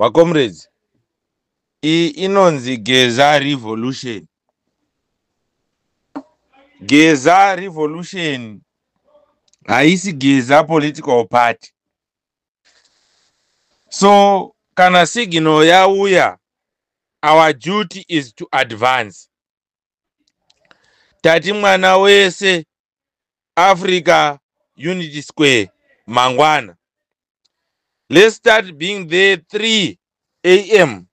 Macomrades, iyi inonzi Geza Revolution. Geza Revolution haisi Geza political party. So kana signal yauya, our duty is to advance. Tati mwana wese, Africa Unity Square mangwana. Let's start being there 3 a.m.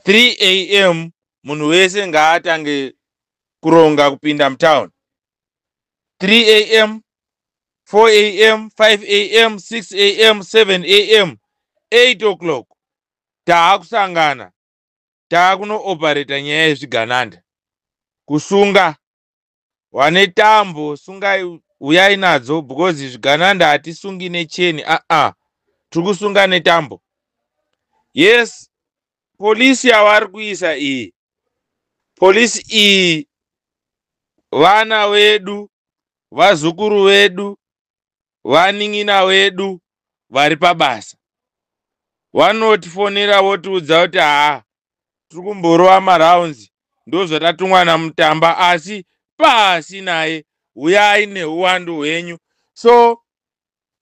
3 a.m., munhu wese ngaatange kuronga kupinda mutown 3 a.m., 4 a.m., 5 a.m., 6 a.m., 7 a.m., 8 o'clock taakusangana, taakunooperata nyaya yezvigananda, kusunga vane tambo. Sungai, uyai nadzo, because zvigananda hatisungi necheni, aa, tiri kusunga netambo. Yes, polisi yavari kuisa iyi, polisi iyi, vana vedu, vazukuru vedu, vanin'ina vedu vari pabasa vanotifonera votiudza kuti, "Haa, tiri kumborova marounds, ndo zvatatumwa naMutamba, asi pasi naye, uyai neuwandu hwenyu." So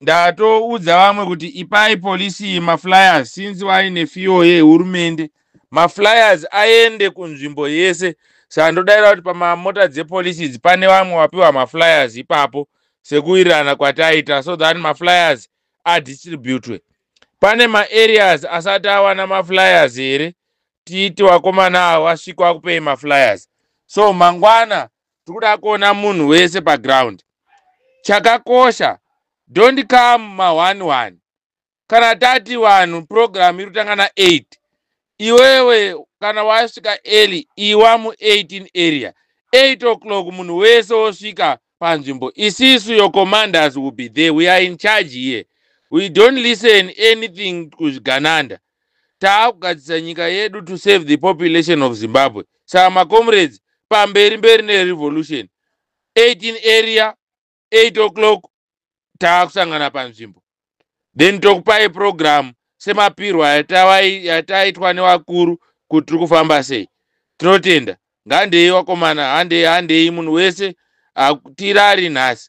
ndatoudza vamwe kuti ipai polisi iyi maflyers, since vaine fuel yehurumende, maflyers aende kunzvimbo yese. Saka ndodayira kuti pamamota dzepolisi idzi pane vamwe vapiwa maflyers ipapo, sekuwirirana kwataita, so that maflyers adistributwe. Pane maareas asati awana maflyers here? Tiiti vakomana ava vasvikwa kupei maflyers. So mangwana tiri kuda kuona munhu wese paground. Chakakosha, don't come ma11. Kana tati vanhu program iri kutanga na8, iwewe kana wasvika early, iwa mu18 area. 8 o'clock munhu wese wosvika panzvimbo. Isisu, your commanders will be there. We are in charge here. We don't listen anything kuzvigananda. Taakugadzisa nyika yedu to save the population of Zimbabwe. Saka macomrades, pamberi mberi nerevolution. 18 area, 8 o'clock taakusangana panzvimbo, then tokupai program semapirwo yataitwa nevakuru kuti tiri kufamba sei. Tinotenda. Ngandei vakomana, handei, handei munhu wese, tirari nhasi.